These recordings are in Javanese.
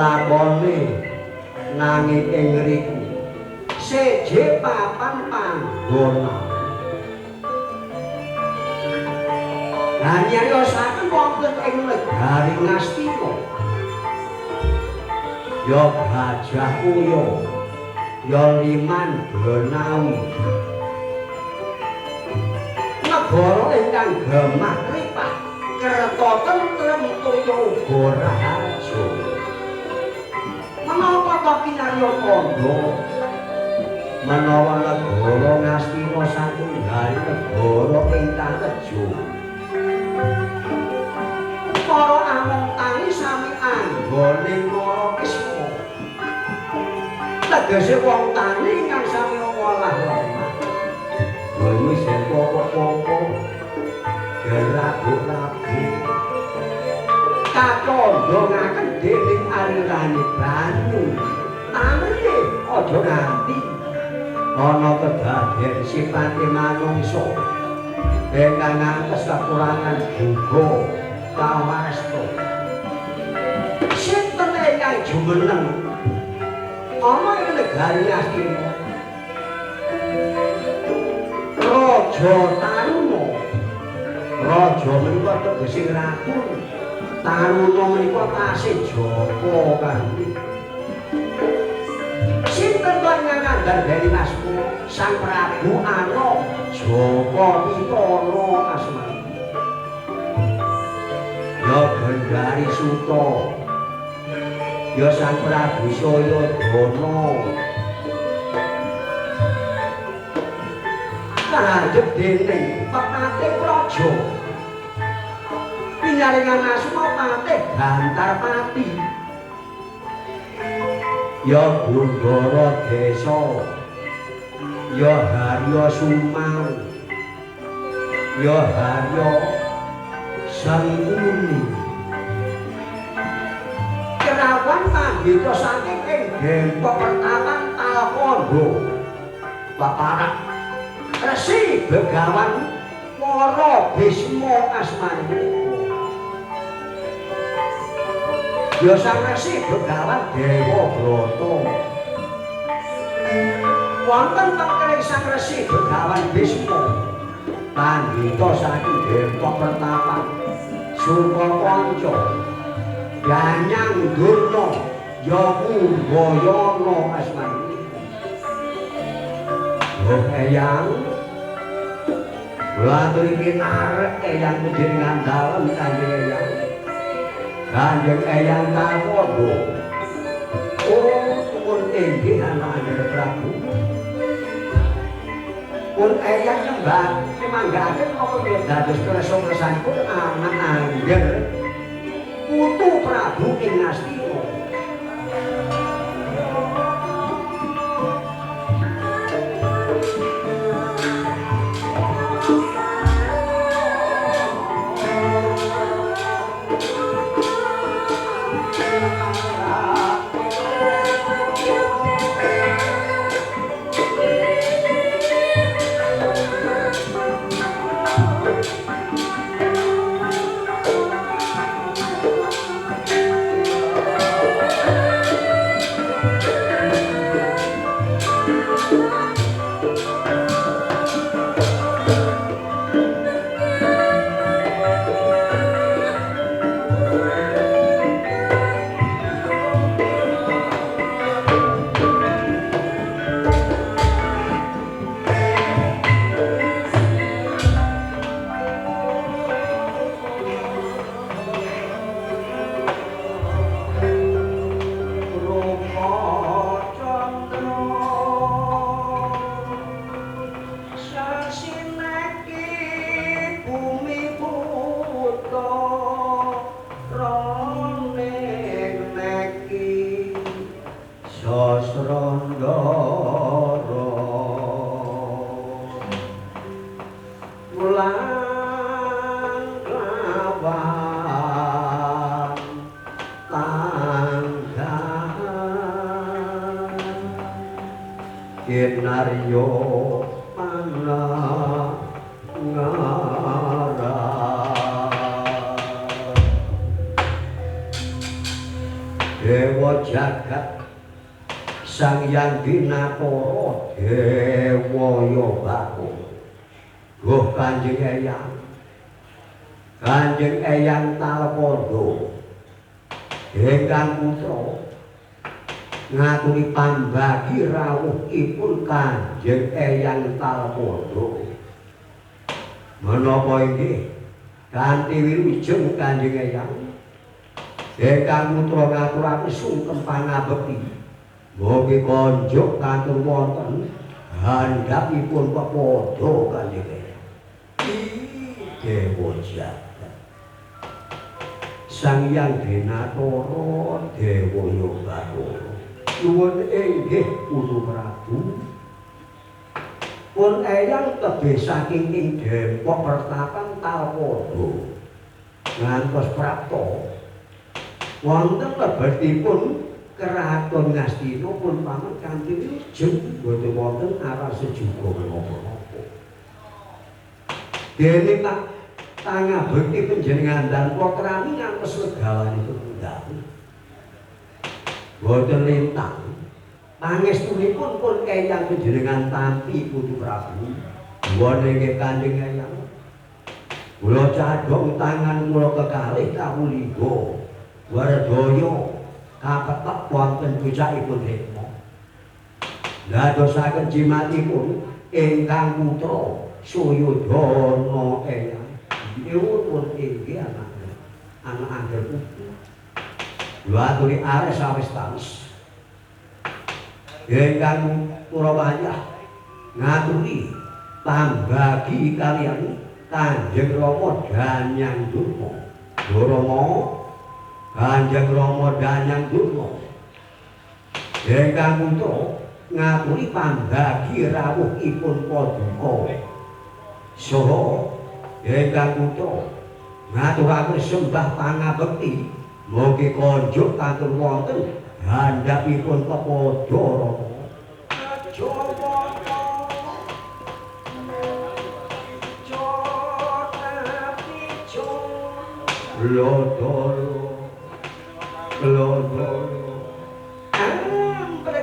Lelakone nanging ing ngriku seje papan panggonan. Nyariosaken wonten ing negari Ngastina. Ya Gajah Uya, ya Liman Denawi. Negara ingkang gemah ripah, kerta tentrem toya uga raharja. Menapa ta kinarya kandha? Menawa negara Ngastina satunggaling negara ingkang tejo. Para among tani sami anggone mara kisma. Tegese wong tani ingkang sami ngolah lemah. Lha isih pokok-pokok gerabuk-rabuk. Kacandhangaken dening alirane banyu. Tamriye aja nganti ana kedaden sipate manungsa ingkang ngantos kekurangan duga kawasta. Sinten ingkang jumeneng ana ing negari Ngastina? Raja Taruna. Raja menika tegese ratu. Taruna menika tasih jaka kanthi. Sinten to ingkang ngandhani asma Sang Prabu Ana Jaka Pitana asmane? Ya Gendari Suta, ya Sang Prabu Sayadana. Kahandhep dening pepatih praja pinyaringan asma Patih Gantarpati. Ya Gundara Desa, ya Harya Sumau, ya Harya Sengkuni. Kerawan panggita saking ing Dempok Pertapan Talkandha. Baparak Resi Begawan Wara Bisma asmane. Ya Sang Resi Begawan Dewa Brata. Wonten pengkering Sang Resi Begawan Bisma panggita saking Dempok Pertapan Sukapanca Ganyang Durna ya Kumbayana asmane. Oh Eyang, kula aturi pinarek Eyang panjenengan dalem Kanjeng Eyang. Kanjeng Eyang Talkandha. Oh, pun inggih anak Angger Prabu. Pun Eyang nyembah nyemanggaken apa nggih dados kersa-kersanipun anak Angger putu Prabu ing Ngastina. Kinaryo panangara Dewa Dewa jagat Sang Hyang Dinatara Dewa ya Bathara. Goh Kanjeng Eyang. Kanjeng Eyang Talapanda ingkang putra ngaturi pambagi rawuhipun Kanjeng Eyang Talapanda. Menapa inggih kanthi wilujeng Kanjeng Eyang ingkang putra ngaturaken sungkem pangabekti. Mugi konjuk katur wonten handhapipun pepadha Kanjeng Eyang. Dewa jagat Sang Hyang Dinatara Dewa ya Bathara. Nuwun inggih Putu Prabu. Pun Eyang tebih saking ing Depok Pertapan Talapanda ngantos prapta wonten lebetipun Keraton Ngastina pun paman kanthi wilujeng boten wonten aras sejuga menapa-napa. Dene tak pangabekti panjenengan dan kula ngantos legawanipun tunggal. Boten lintang. Pangestunipun pun Eyang panjenengan tampi Putu Prabu. Wonten inggih Kanjeng Eyang. Kula cadhong tangan kula kekalih kawulingga wardaya kapetek wonten pucakipun hikmah. Ndadosaken jimatipun ingkang putra Suyudana Eyang. Nyuwun inggih anak anak angger putu. Kula aturi ares awis tawis. Ingkang Purawayah ngaturi pambagi kaliyan Kanjeng Rama Danyang Durma. Rama Kanjeng Rama Danyang Durma ingkang putra ngaturi pambagi rawuhipun paduka. Saha ingkang putra ngaturaken sembah pangabekti mugi konjuk katur wonten handhapipun pepadha Rama. Lodolo lodolo ampre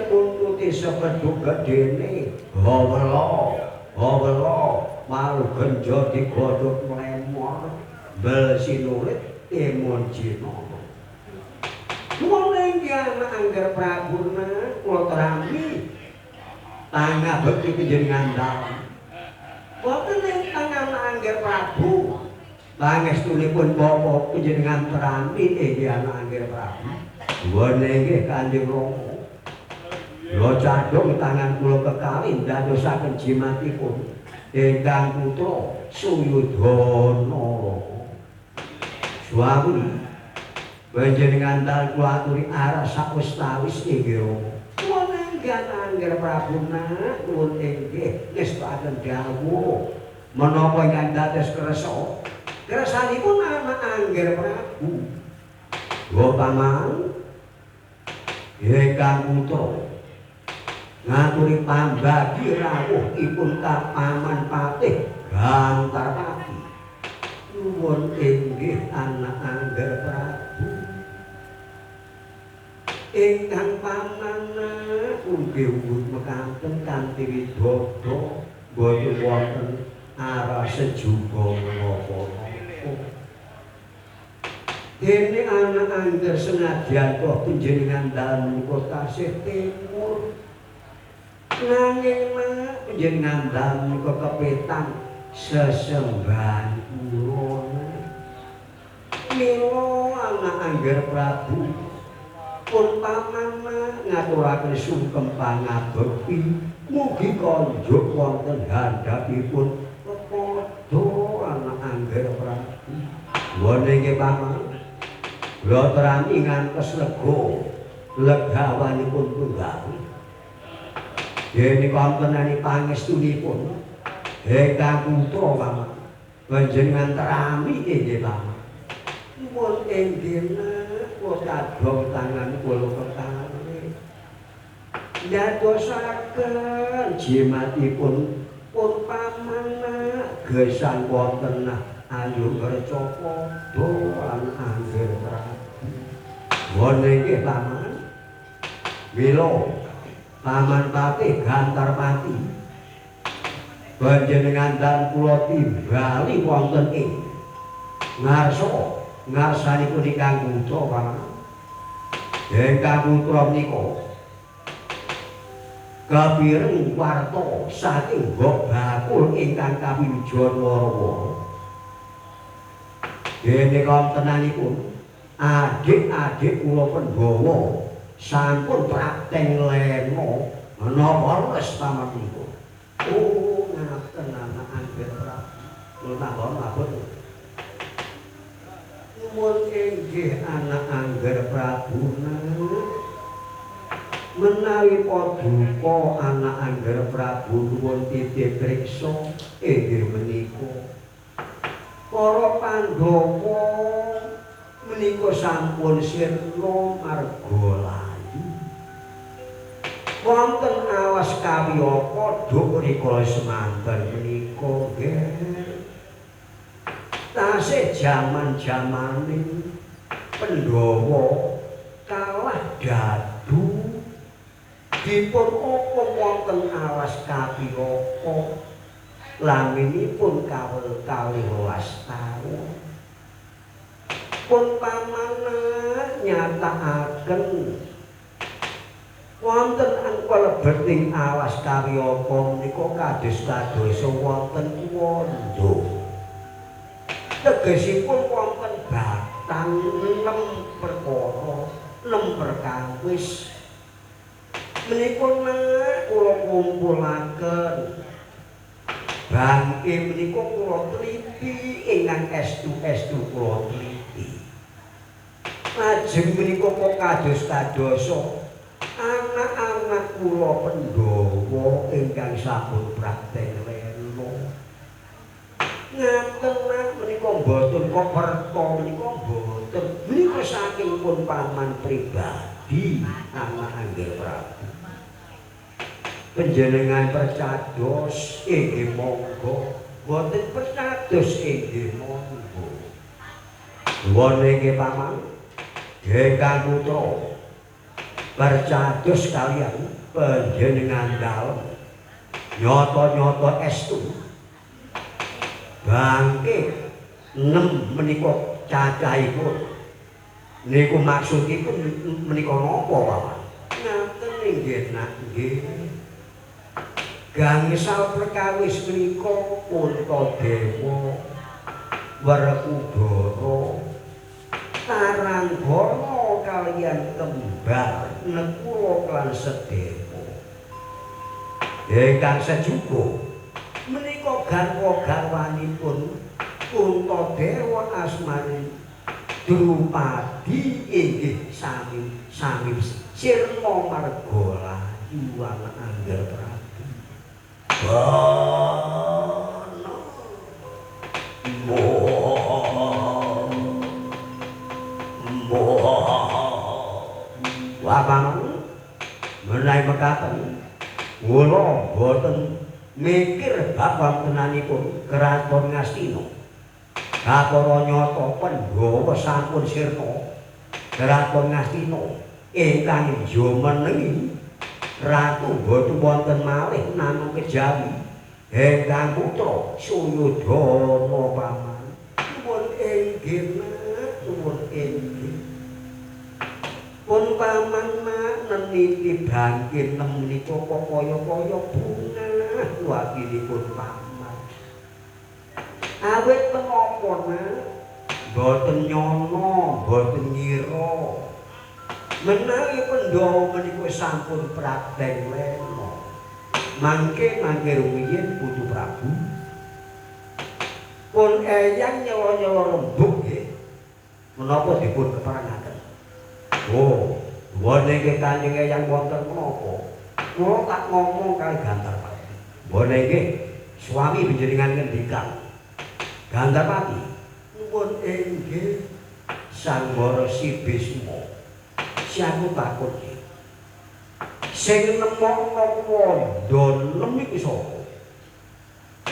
kuntuti sepedhuk gedene hawela hawela malu genjo digodhog mlemor bel sinurit temon jina. Nuwun inggih anak angger Prabu kula terami pangabekti panjenengan dalem. Wonten ingkang anak angger Prabu pangestunipun bapa panjenengan terami inggih anak angger Prabu. Wonten inggih Kanjeng Rama. Kula cadhong tangan kula kekalih ndadosaken jimatipun ingkang putra Suyudana. Suami panjenengan dal kula aturi aras sawetawis inggih Rama. Nuwun inggih angger Prabu nuwun inggih ngestokaken dawuh menapa ingkang dados kersa. Kersanipun anak angger Prabu. Go paman ingkang putra ngaturi pambagi rawuhipun kapaman patih Gantarpati. Nuwun inggih anak angger Prabu. Ingkang paman ugi wujud mekaten kanthi widodo boten wonten aras sejuga menapa-napa. Dene anak angger senadyan toh panjenengan dalem menika tasih timur. Nanging panjenengan dalem menika kepetang sesembahan kula. Mila anak angger Prabu pun paman ngaturaken sungkem pangabekti mugi konjuk wonten handhapipun pepadha anak angger Prabu. Wonten inggih paman kula terami ngantos lega legawanipun tunggal. Dene wontenane pangestunipun ingkang putra paman panjenengan terami inggih paman. Nuwun inggih kula cadhong tangan kula kekalih ndadosaken jimatipun pun paman gesang wonten ayu ngerca padha lan angger Prabu. Wonten inggih paman. Mila Paman Patih Gantarpati panjenengan dan kula timbali wonten ing ngarsa ngarsanipun ingkang putra paman. Ingkang putra menika kapireng warta saking Mbok Bakul ingkang kawilujon wara-wara. Dene wontenanipun adik-adik kula Pandhawa sampun prakteng lena menapa les paman niku. Oh, ngaten anak Angger Prabu. Kula tambah mabur. Nuwun inggih anak Angger Prabu. Menawi paduka anak Angger Prabu nuwun titih priksa inggih menika. Para Pandhawa menika sampun sirna marga layu. Wonten alas kawiyaka duk rikala semanten menika nggih. Tasih jaman-jamane Pandhawa kalah dadu dipun opong wonten alas kawiyaka laminipun kawel 12 taun. Pun pamana nyatakaken wonten angkalebeting alas kawiyaka menika kados kadosa wonten kuwanda. Tegesipun wonten batang 6 perkara, 6 perkawis. Menika kula kumpulaken. Bangke menika kula teliti ingkang estu-estu kula teliti. Lajeng menika kok kados kadosa anak-anak kula Pandhawa ingkang sampun praktek lena. Ngaten menika mboten kok werta menika mboten. Menika saking pun paman pribadi anak Angger Prabu. Panjenengan percados inggih monggo, mboten percados inggih monggo. Nuwun inggih paman. Ingkang putra percados kaliyan panjenengan dalem nyata-nyata estu bangke 6 menika cacahipun niku maksudipun menika napa paman? Ngaten inggih nak nggih. Gangsal perkawis menika Puntadewa, Werkudara, Taranggana kaliyan kembar Nekula lan Sadewa. Ingkang sejuga menika garwa-garwanipun Puntadewa asmani Drupadi inggih sami sami sirna marga layu anak Angger Prabu. Bono wah paman menawi mekaten kula boten mikir bab wontenanipun Kraton Ngastina. Kapara nyata Pandhawa sampun sirna Kraton Ngastina ingkang jumenengi Ratu boten wonten malih namung kejawi ingkang putra Suyudana paman. Nuwun inggih, nuwun inggih. Pun paman neniti bangke nem menika kok kaya-kaya bungah wakinipun paman. Awit menapa nak? Mboten nyono, mboten ngira. Menawi Pandhawa menika sampun prakteng lena. Mangke mangke rumiyin Putu Prabu. Pun eyang nyela-nyela rembug nggih. Menapa dipun keparengaken? Oh, wonten inggih Kanjeng Eyang wonten menapa? Kula tak ngomong kali Gantarpati. Wonten inggih suami panjenengan ngendikan. Gantarpati, nuwun inggih Sang Resi Bisma. Aku takut iki. Sing nemokno kuwanda nem iki sapa?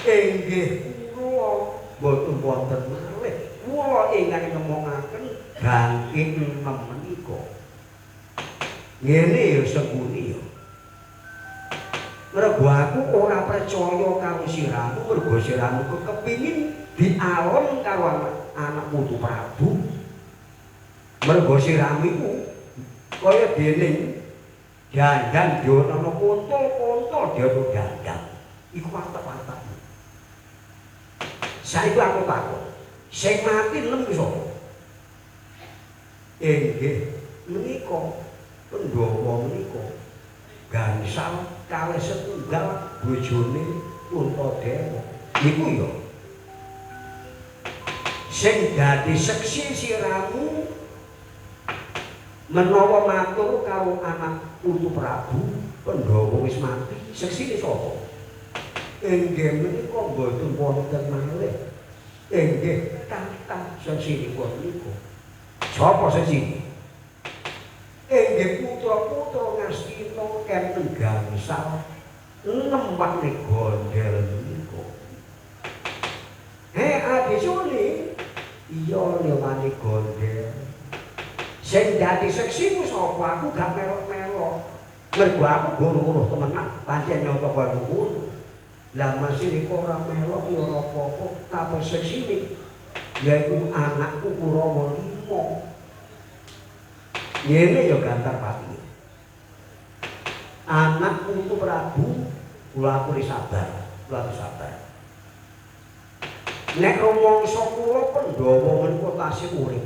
Inggih kula mboten wonten malih. Kula ingkang nemokaken bangke nem menika. Ngene ya Sengkuni ya. Mergo aku ora percaya karo siramu, mergo siramu kepingin dialem karo anak putu Prabu. Mergo siramu iku kaya dening dandan diono kontol-kontol diono dandan. Iku watak-watak. Saiki aku takon, sing mati nem ku sapa? Inggih menika Pandhawa menika gangsal kalih setunggal bojone Puntadewa. Iku ya sing dadi seksi siramu menawa matur karo anak putu Prabu Pandhawa wis mati, seksine sapa? Inggih menika mboten wonten malih. Inggih kathah seksinipun niku. Sapa seksine? Inggih putra-putra Ngastina kenten gangsal enem wani gondel niku. Hei Adisuni, iya lewani gondel. Sing dadi seksimu sapa? Aku gak melok-melok. Mergo aku guru-guru temenan, pancen nyata kaya ngono. Lah masih niku ora melok ya ora apa-apa, tapi seksine yaiku anakku Kurawa 5. Ngene ya Gantar Pati. Anak putu Prabu kula aturi sabar, kula aturi sabar. Nek rumangsa kula Pandhawa menika tasih urip.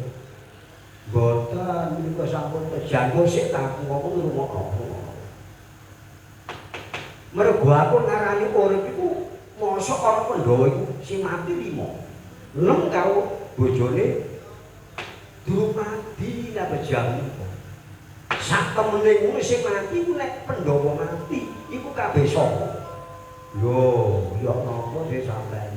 Mboten menika sampun tejangga sik ta aku ngomong ngrungokno. Mergo aku ngarani urip iku mosok ana Pandhawa iku sing mati 5. 6 karo bojone Drupadi napa jam niku. Sak temene ngono sing mati ku nek Pandhawa mati iku kabeh sapa? Lho, ya napa sih sampean?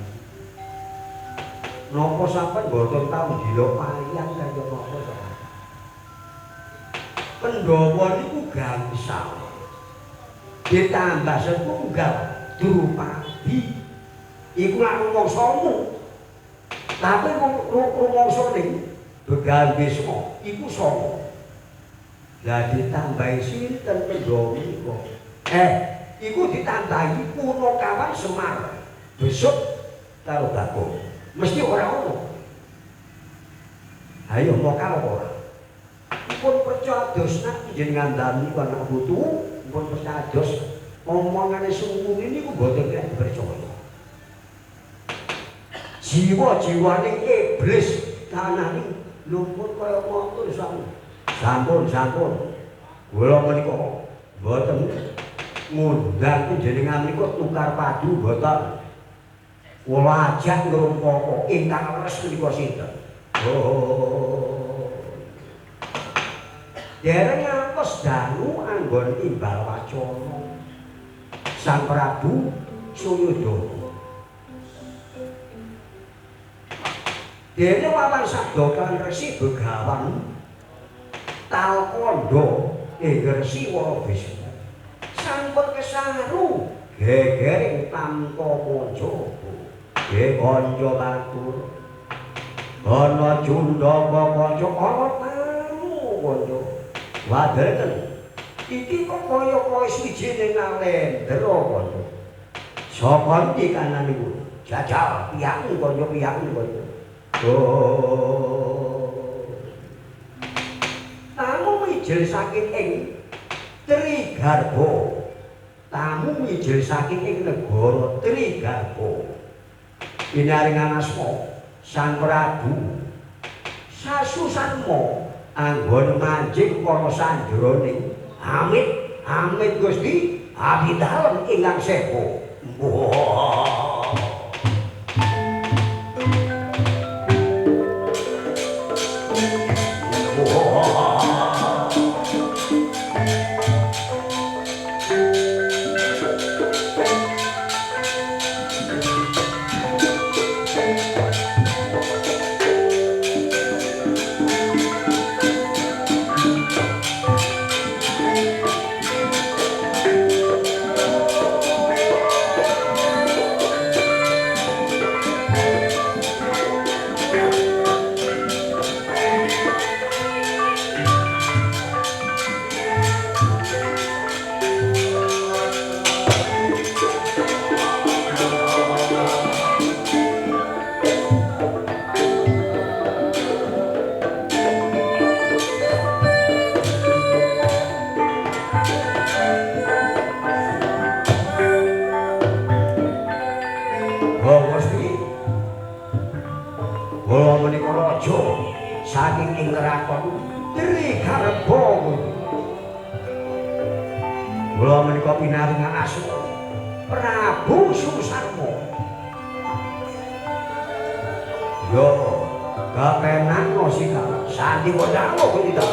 Napa sampean mboten tau ndelok wayang kaya napa sampean? Pandhawa niku gangsal. Ditambah setunggal Drupadi. Iku lak rumangsamu. Tapi rumangsa ning Begal Bisma iku sapa? Lah ditambahi sinten Pandhawa menika? Iku ditambahi Punakawan Semar. Besuk karo Bagong. Mesti ora ono. Ayo mokal apa ora? Pun percados nak jenengan dami anak putu, pun percados omongane Sengkuni niku mboten kena dipercaya. Jiwa-jiwane iblis kanane lumpur kaya motor sampun. Sampun. Kula menika mboten ngundang panjenengan menika tukar padu mboten. Kula ajak ngrumpaka ingkang leres menika sinten. Oh. Dereng ngantos dangu anggon imbal wacana. Sang Prabu Suyudana. Dene wawan sabda kan Resi Begawan Talkandha ing Resi Warabisma. Sampun kesaru gegering tamta manjaba. Ge kanca batur. Ana cundaka kanca ana tamu kanca. Wadelken. Iki kok kaya-kaya swijine nalendra kanca. Saka ndi kanan niku? Jajal piyakmu kanca piyakmu kanca. Oh. Tamu mijil saking ing Trigarba. Tamu mijil saking ing negara Trigarba. Pinaringan asma Sang Prabu Sasusanma anggon manjing para sanjroning amit amit Gusti abdi dalem ingkang sepo. Kula menika raja saking ing kraton Trigarba. Kula menika pinaringan asma Prabu Susarma. Yo, kapenakno sika sandi wedango kita.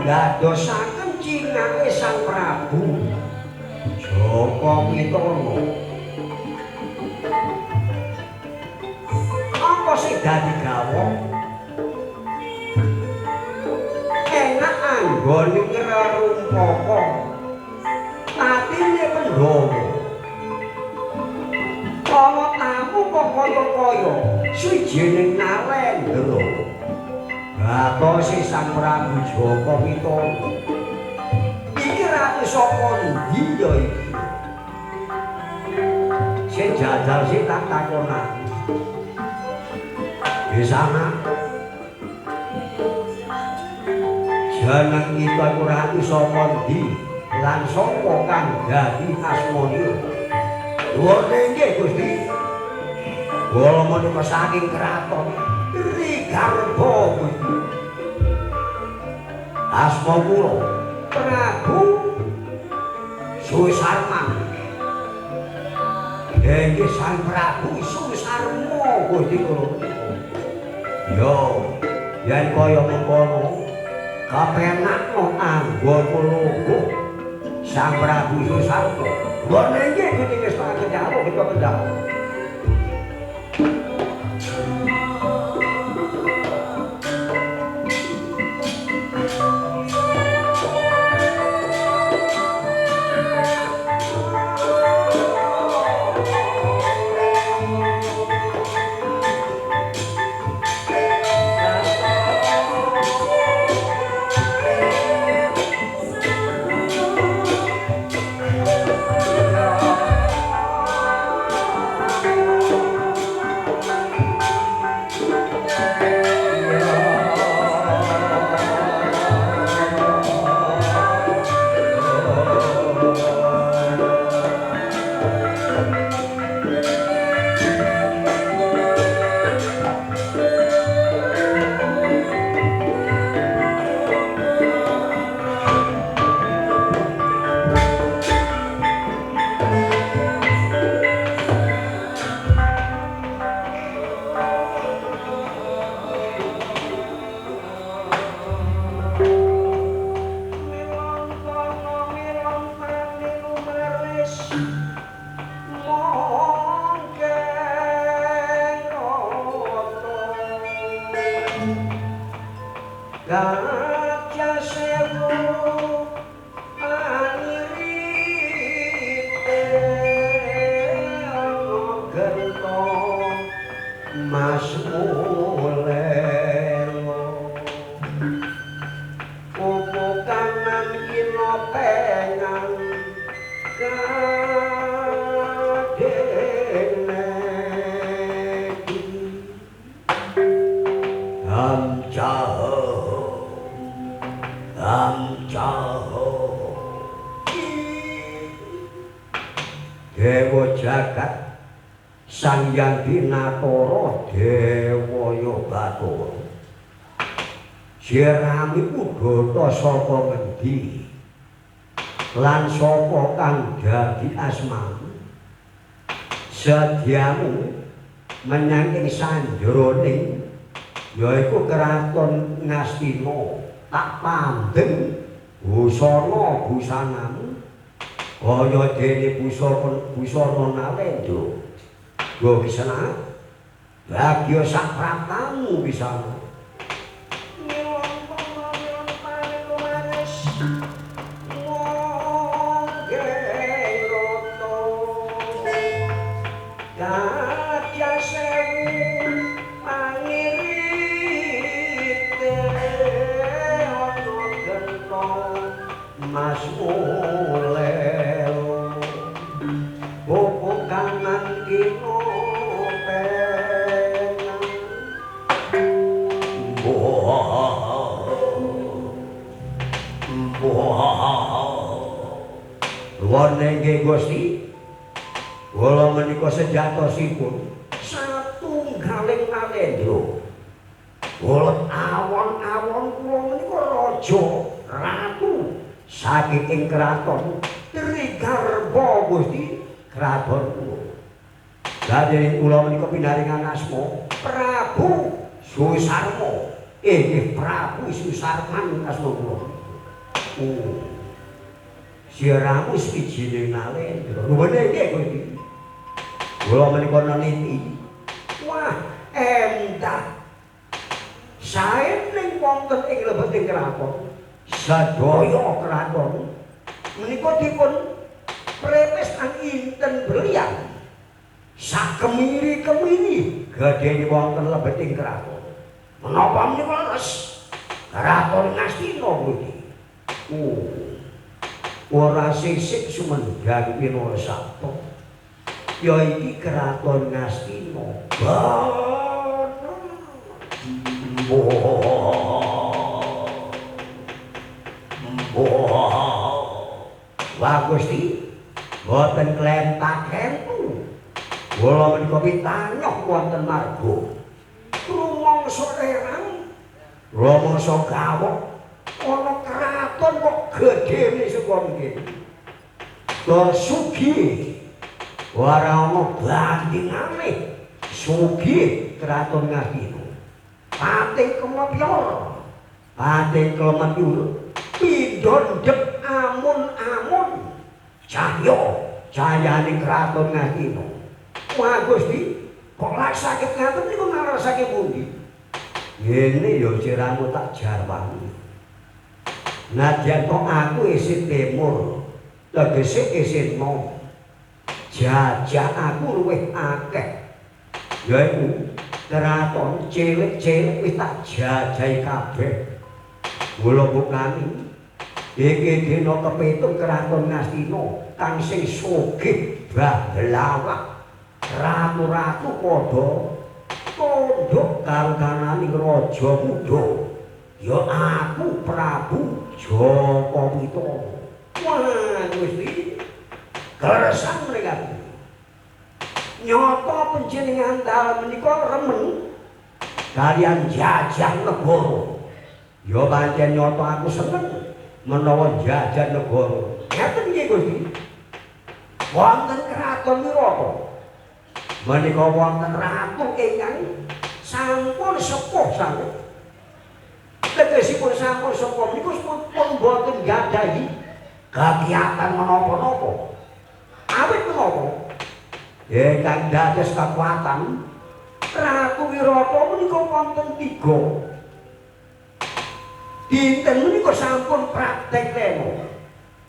Dadosaken cingake Sang Prabu Jaka Pitana. Apa sing dadi gawok? Enak anggone ngrerumpaka atine Pandhawa. Ana tamu kok kaya-kaya suwijining Narendra. Batose Sang Prabu Jaka Pitana. Iki ratu saka ndi ya iki? Sing jajal sing tak takonake. Disana jeneng kita iku ratu saka ndi lan sapa kang dadi asmanira? Nuwun inggih Gusti. Kula menika saking kraton Trigarba Gusti. Asma kula Prabu Susarma. Inggih Sang Prabu Susarma Gusti kula. Yo, yen kaya mengkono kapenakno anggonku lungguh Sang Prabu Susarma. Nuwun inggih Gusti ngestokaken dawuh kita kendhal. Gajah sewu anirite ana gento Mas Mulelo opo kanan kinopengan kadene Dewa jagat Sang Hyang Binatara Dewa Yoga Bathara. Sirami udata saka ngendi? Lan sapa kang dadi asmamu? Sedyamu menyang ing sanjroning yaiku kraton Ngastina. Tak pandeng busana busanamu kaya dene busana Nalendra. Go kisana bagya sak praptamu bisa. Mas oleh opo kanan kino penang wonten nggih Gusti kula menika sejatosipun satunggaling Nalendra. Kula awon-awon kula menika raja ratu saking ing kraton Trigarba Gusti kraton kula. Dadi kula menika pinaringan asma Prabu Susarma. Inggih Prabu Susarman asma kula. Oh. Siramu sawijining Nalendra. Nuwun nggih Gusti. Kula menika neliti. Wah, endah. Saening wonten ing lebeting kraton. Sadaya kraton menika dipun prepes ang inten berlian sakemiri-kemiri gedhe wonten lebeting kraton. Menapa menika leres kraton Ngastina kuwi? Oh, ora sisik sumendhang pinara sabta ya iki kraton Ngastina. Wah Gusti, boten klentak-kentu. Kula menika pitanoh wonten marga. Rumangsa erang, rumangsa gawok, ana kraton kok gedhene saka mriki. Tur sugih. Ora ana bandingane. Sugih kraton Ngastina. Pating kemepyor. Pating klemepyur. Pindha ndhep amun-amun cahya cahyaning kraton Ngastina. Wah Gusti, kok lak sakit ngaten niku ngrasake pundi? Ngene ya siramu tak jarwani. Nadyan kok aku isih timur, tegese isih nom. Jajah aku luwih akeh. Yaiku kraton cilik-cilik wis tak jajahi kabeh. Kula bukani iki dina kepitung kraton Ngastina kang sing sugih bah blawak ratu-ratu padha tunduk karo kananing raja muda ya aku Prabu Jaka Pitana. Wah Gusti, keresan mriki nyata panjenengan dalem menika remen kalian jajah negara. Ya pancen nyata aku seneng menawa jajah negara. Ngeten nggih Gusti. Wonten kraton Wirata. Menika wonten ratu ingkang sampun sepuh sanget. Tegesipun sampun sepuh niku pun boten gadahi kegiatan menapa-napa. Awit menapa? Ingkang dados kekuatan Ratu Wirata menika wonten tiga. Dinten menika sampun praktek lemo.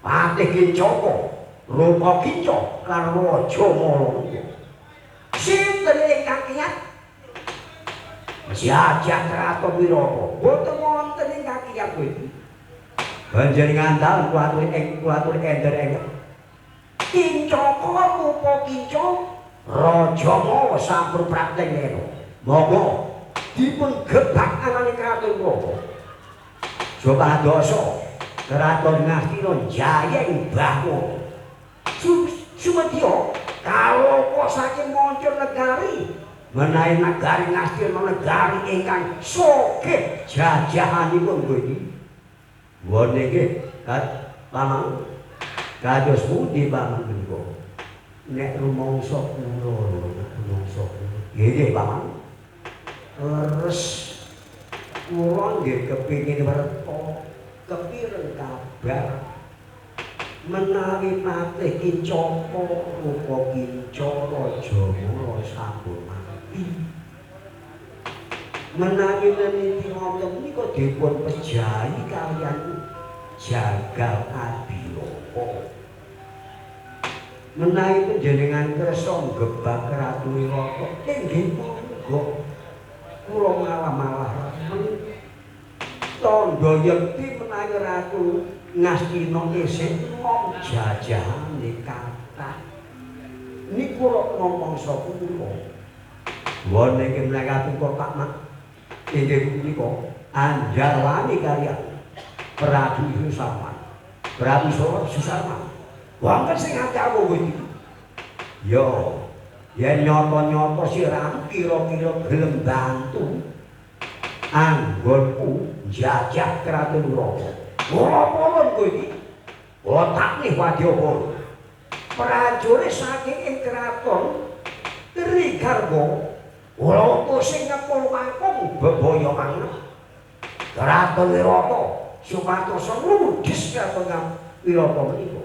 Patih Kincaka, Rupa Kinca lan Raja Mala. Sinten ingkang kiyat jajah kraton Wirata? Boten wonten ingkang kiyat kuwi. Panjenengan dalem kula aturi ender enget. Kincaka, Rupa Kinca, Raja Mala sampun praktek lemo. Monggo dipun gebak anane kraton Wirata. Supadosa kraton Ngastina jayeng bahwa sumedya kaloka saking manca negari Menawi negari Ngastina negari ingkang sugih jajahanipun nggih. Wonten nggih, Paman. Kados pundi Paman menika? Nek rumangsa kula lho, nek rumangsa kula. Nggih, Paman. Leres kula nggih kepingin werta, kepireng kabar menawi Patih Kincaka rupa Kinca Raja Mala sampun mati. Menawi meniti wonten menika dipun pejahi kaliyan Jagal Adiloka. Menawi panjenengan kersa nggebak Ratu Wirata, inggih monggo. Kula malah-malah remen. Tandha yekti menawi Ratu Ngastina isih enom jajahane kathah. Niku rok namangsa kula. Wonten ing mlakatu kok Pak Mak inggih punika anjarwani kaliyan Prabu Susarman. Prabu Susarman. Wonten sing ngatamu kowe iki. Yo, yen nyata-nyata siramu kira-kira gelem bantu anggonku njajah Kraton Wirata. Ora purun kowe iki. Otak nih wadyabala. Prajurit saking ing kraton Trigarwa ora sing ngepul kakung bebaya anget. Kraton Wirata supados ludes kraton Wirata menika.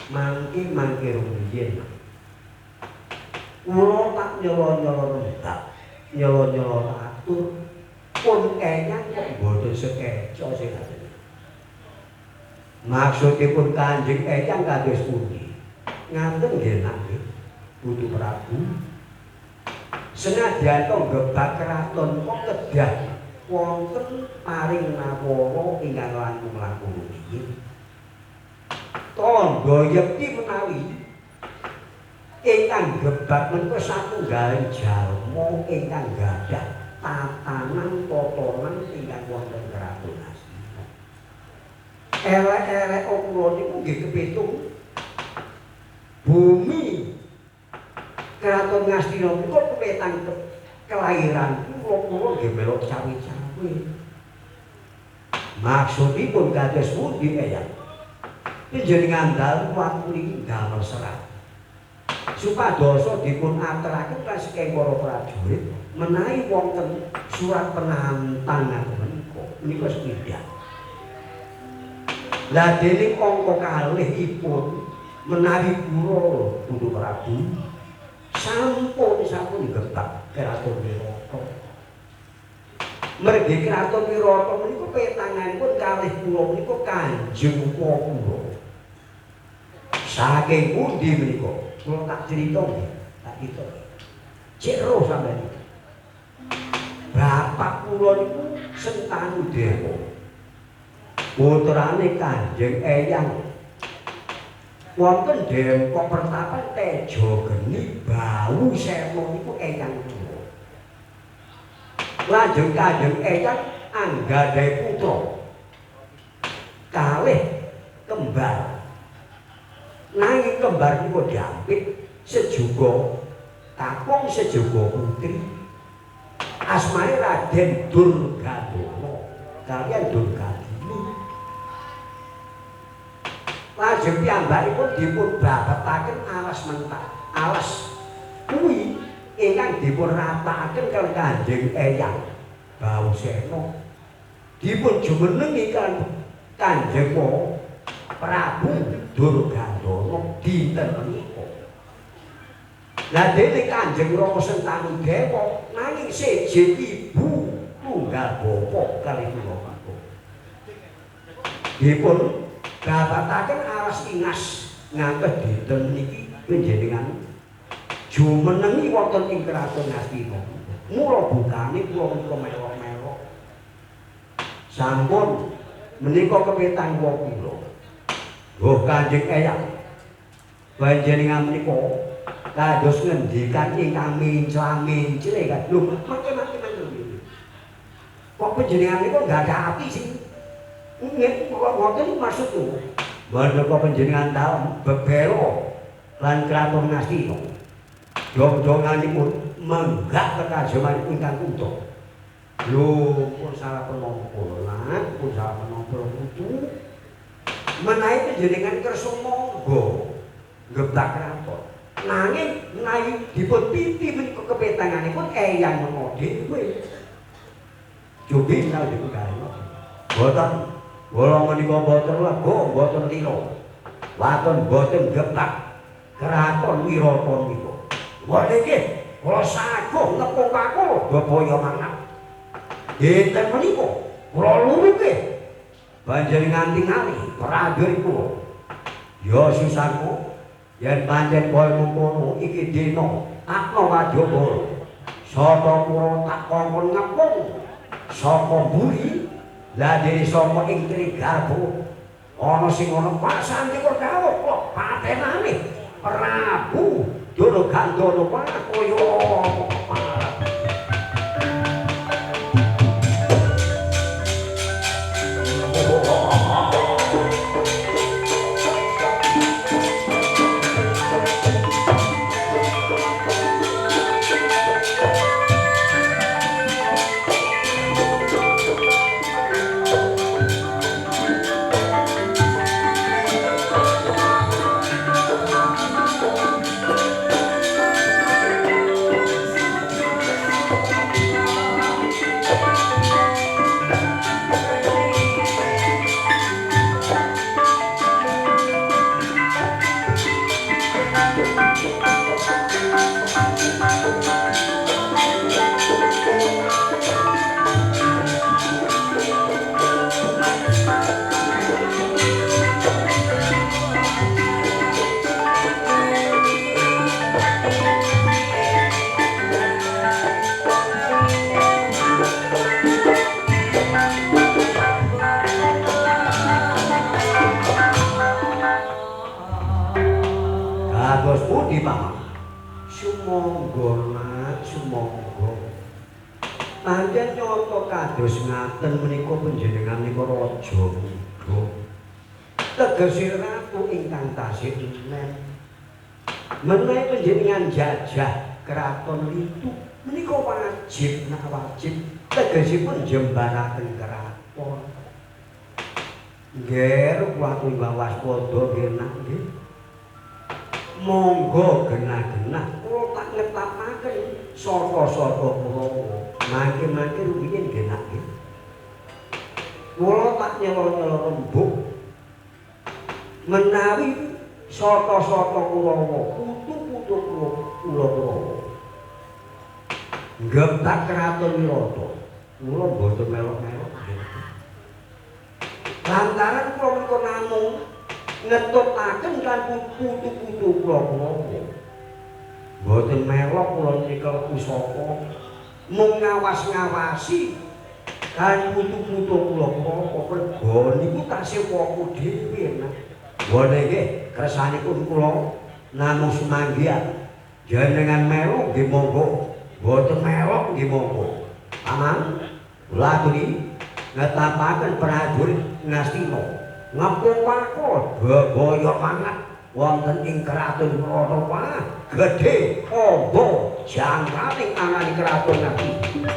Mangke-mangke rumiyin. Kula tak nyela-nyela rembak, nyela-nyela atur pun eyang kok mboten sekeca sing ngaten. Maksudipun Kanjeng Eyang kados pundi? Ngaten nggih nak nggih, Putu Prabu. Senadyan to nggebak kraton kok kedah wonten paring nawara ingkang langkung-langkung rumiyin. Tandha yekti menawi ingkang gebak menika satunggaling jalma ingkang gadah tatanan totonan ingkang wonten kraton Astina. Elek-elek kula niku nggih kepitung bumi kraton Ngastina menika pepetang kelahiran kula, kula nggih melok cawe-cawe. Maksudipun kados pundi Eyang? Panjenengan dalu waktu niki damel serat supados dipun aturaken saking para prajurit menawi wonten surat penantang menika menika sepindah. Lah dening angka kalihipun menawi kula Putu Prabu sampun gebak Kraton Wirata. Mergi Kraton Wirata menika petanganipun kalih kula menika Kanjeng kula. Saking pundi menika? Kula tak crita nggih, tak crita. Cek roh sampeyan iki. Bapak kula niku Sentanu Dewa. Putrane Kanjeng Eyang. Wonten Dempok Pertapan Tejo Geni Bau Sena niku eyang kula. Lajeng Kanjeng Eyang anggadhahi putra kalih kembar. Nanging kembar niku diampit sejuga kakung sejuga putri. Asmane Raden Durgadana kaliyan Durgadini. Lajeng piyambakipun dipun babetaken alas mentah, alas kuwi ingkang dipun ratakaken kaliyan Kanjeng Eyang Bausena. Dipun jumenengi kaliyan Kanjeng Prabu Durgandana dinten menika. Lah dene Kanjeng Rama Sentanu Dewa nanging seje ibu tunggal bapa kalih kula bapak. Dipun babataken alas ingas ngantos dinten niki panjenengan jumenengi wonten ing kraton Ngastina. Mula bukane kula menika melok-melok. Sampun menika kepetang kula. Oh Kanjeng Eyang, panjenengan menika kados ngendikan ingkang mencla-mencle kan. Lho mangke-mangke mangke. Kok panjenengan menika enggak ada ati sing nggih kok ngoten maksudku. Menika panjenengan dalem bebela lan kraton Ngastina. Dong-donganipun Menggak kekajaman ingkang kutha. Lho pun salah penampa lan pun salah penampa putu. Menawi panjenengan kersa monggo ngebak kraton. Nanging menawi dipun titi menika kepetanganipun eyang menga dhewe. Cobi menawi dipun garwa. Boten kula menika boten lega, boten lila. Waton boten gebak kraton Wirata menika. Wah nggih, kula saguh ngepung kakul bebaya mangat. Dinten menika kula luruke panjenengan tingali prajurit kula. Ya susahku yen pancen kaya mengkono iki dina Akna Wadyabala. Sata kula tak kongkon ngepung saka mburi lah dene saka ing Trigarba ana sing ana pasanti kawuh kok patenane Prabu Durgandana kaya apa. Kados pundi Paman? Sumangga nak, sumangga. Pancen nyata kados ngaten menika panjenengan menika raja muda. Tegese ratu ingkang tasih enem. Menawi panjenengan jajah kraton Litu menika wajib nak wajib tegesipun jembaraken kraton. Nggih, kula aturi waspada nggih nak nggih. Monggo genah-genah kula tak ngetapaken saka-saka kula. Mangke-mangke rumiyin nggih nak nggih. Kula tak nyelo-nyelo rembug menawi saka-saka Kurawa, putu-putu kula Kurawa. Gebak kraton Wirata, kula mboten melok-melok. Lantaran kula menika namung ngetutaken lan putu-putu kula Kurawa. Mboten melok kula nyekel pusaka, mung ngawas-ngawasi kan putu-putu kula Kurawa rega niku tasih woku dhewe nak. Wonten nggih kersanipun kula namung semanggihan. Jenengan melok nggih monggo, mboten melok nggih monggo. Paman, kula aturi ngetapaken prajurit Ngastina ngepung pakul bebaya mangat wonten ing kraton Wirata gedhe amba jangkaning anane kraton Ngastina.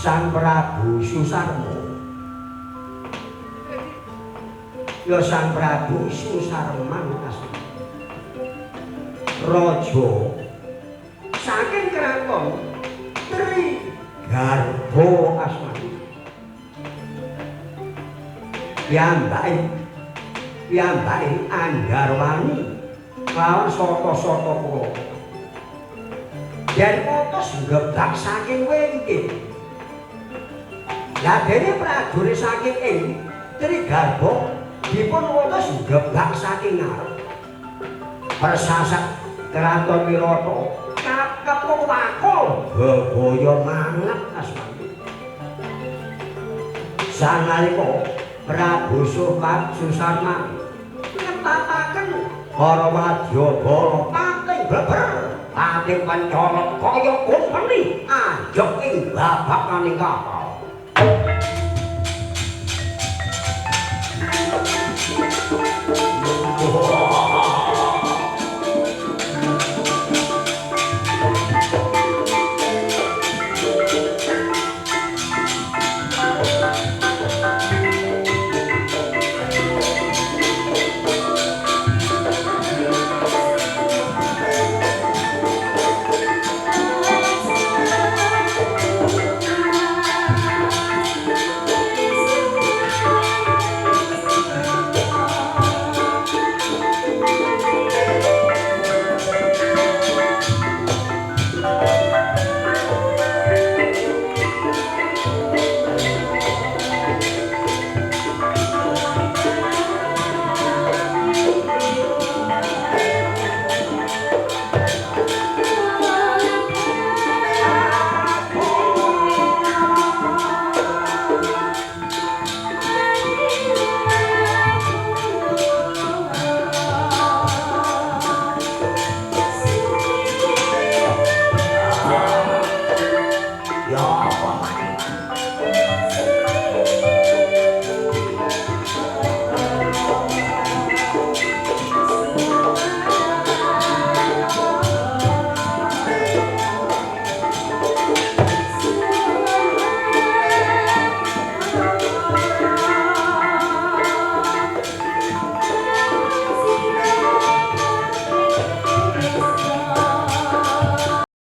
Sang Prabu Susarma. Ya Sang Prabu Susarman asli. Raja saking kraton Trigarba asmane. Piyambake Anggarwani lawan saka-saka kula. Yen utus ngebak saking wingking. Lah dene prajurit saking ing Trigarba dipun utus ngebak saking ngarep. Persasak kraton Wirata kakepung wakul bebaya manget asmane. Sanalika Prabu Susarma ngetataken para wadyabala pating bleber, pating pencolot kaya kumpeni anjog ing babakaning kapal.